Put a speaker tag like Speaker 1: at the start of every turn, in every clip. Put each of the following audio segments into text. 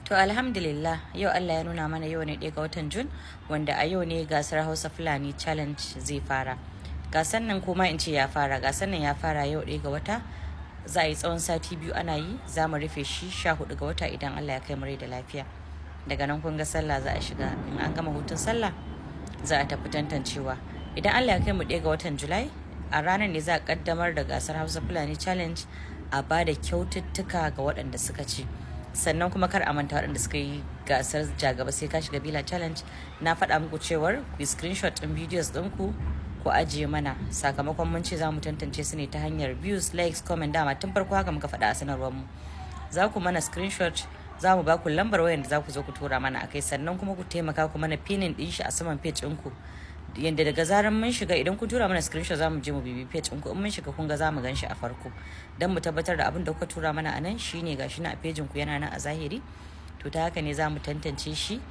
Speaker 1: To, alhamdulillah, yau Allah ya nuna mana yau ne 1 ga watan June, wanda a yau ne gasar Hausa Fulani Challenge zai fara. Gasar nan, kuma in ce ya fara, gasar nan ya fara yau 1 ga wata, za a yi tsawon sati 2 ana yi, za mu rufe shi 14 ga wata idan Allah ya kai mu rai da lafiya. Daga nan kun ga sallah za a shiga, in an gama hutun sallah za a tafi tantancewa. Idan Allah ya kai mu 1 ga watan Julai, a ranar ne za a kaddamar da gasar Hausa Fulani Challenge, a ba da kyaututtuka ga waɗanda suka ci. Sannan kuma kar a manta, waɗanda suka yi gasar Jagaba Sai Ka Shiga Bila Challenge, na faɗa muku cewar ku yi screenshot ɗin videos ɗinku ku ajiye mana, sakamakon mun ce za mu tantance su ne ta hanyar views, likes, comment. Dama tun farko haka muka faɗa a sanarwar mu. Za ku mana screenshot, za mu ba ku lambar wayan da za ku zo ku tura mana akai. Sannan kuma ku taimaka ku mana pinning ɗin shi a saman page ɗinku, yanda daga zaran mun shiga, idan kun tura mana screenshot, za mu je mu bibi page ɗinku. In mun shiga, kun ga za mu gan shi a farko, don mu tabbatar da abin da kuka tura mana a nan shine gashi na a page ku, yana nan a zahiri. To, ta haka ne za mu tantance shi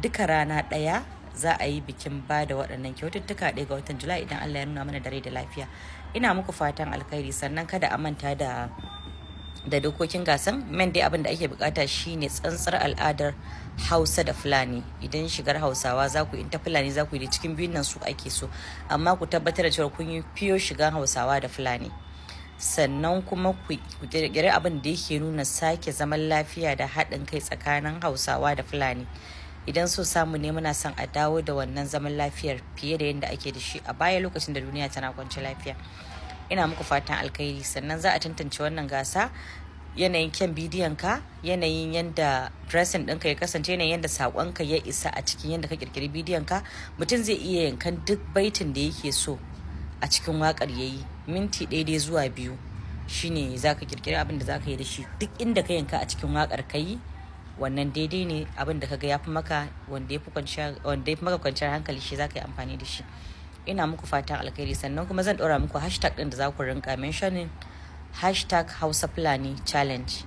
Speaker 1: duka. Rana ɗaya za a yi bikin ba da waɗannan kyaututtuka, 1 ga watan Julai, idan Allah ya nuna mana da rai da lafiya. Ina muku fatan alkhairi. Sannan kada a manta da dokokin gasan men dai, abin da ake bukata shine tsantsar al'adar Hausa da Fulani. Idan shigar Hausawa za ku, in ta Fulani za ku yi, da cikin biyun nan su ake so, amma ku tabbatar da cewa kun yi fiyo shigar Hausawa da Fulani. Sannan kuma ku kirkiri abin da yake nuna sake zaman lafiya da haɗin kai tsakanin Hausawa da Fulani. Idan so samu ne, muna son a dawo da wannan zaman lafiyar fiye da yadda ake da shi a baya, lokacin da duniya tana kwance lafiya. Ina muku fatan alkhairi. Sannan za a tantance wannan gasa yanayin kyan bidiyon ka, yanayin yadda dressing ɗinka ya kasance, yanayin yadda saƙonka ya isa a cikin yadda ka kirkiri bidiyon ka. Mutum zai iya yankan duk baitin da yake so a cikin waƙar, yayi minti 1 dai zuwa 2, shine za ka kirkiri abin da za ka yi da shi. Duk inda ka yanka a cikin waƙar ka yi, wannan daidai ne. Abin da kaga ya fi maka, wanda ya fi maka kwanciyar hankali, shi za ka yi amfani da shi. Ina muku fatan alkhairi. Sannan kuma zan ɗora muku hashtag ɗin da za ku rinka mentioning: #HausaFulaniChallenge,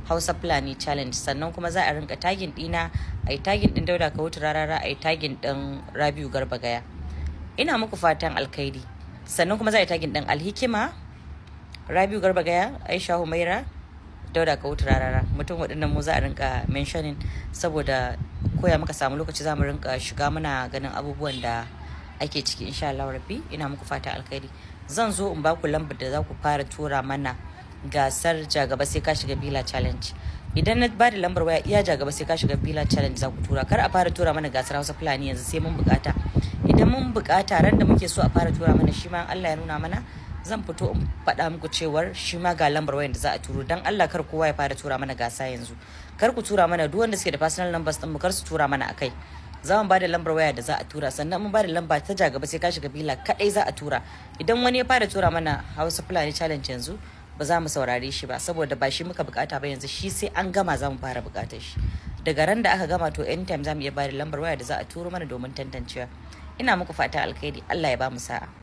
Speaker 1: #HausaFulaniChallenge. Sannan kuma za a rinka tagging ɗina, a yi tagging ɗin Dauda Kahutu Rarara, a yi tagging ɗin Rabiu Garba Gaya. Ina muku fatan alkhairi. Sannan kuma za a yi tagging ɗin Alhikima, Rabiu Garba Gaya, Aisha Humaira, Dauda Kahutu Rarara. Mutum waɗannan mu za a rinka mentioning, saboda koya muka samu lokaci za mu rinka shiga muna ganin abubuwan da ake ciki, insha Allah rabbi. Ina muku fatan alkhairi. Zan zo in baku lambar da za ku fara tura mana gasar Jagaba Sai Ka Shiga Bila Challenge. Idan na ba da lambar waya, iya Jagaba Sai Ka Shiga Bila Challenge za ku tura. Kar a fara tura mana gasar Hausa Fulani yanzu, sai mun bukata. Idan mun bukata, ran da muke so a fara tura mana, shi ma Allah ya nuna mana, zan fito in faɗa muku cewar shi ma ga lambar wayan da za a turo. Dan Allah kar kowa ya fara tura mana gasa yanzu. Kar ku tura mana, duk wanda suke da personal numbers din mu, kar su tura mana akai. Za mu bada lambar waya da za a tura. Sannan mun bada lamba ta Jagaba Sai Ka Shiga Bila kadai za a tura. Idan wani ya fara tura mana Hausa Fulani Challenge yanzu, ba za mu saurare shi ba, saboda ba shi muka bukata ba yanzu. Shi sai an gama za mu fara bukatar shi. Daga ran da aka gama, to anytime za mu iya bada lambar waya da za a turo mana domin tantancewa. Ina muku fata alkhairi. Allah ya ba mu sa'a.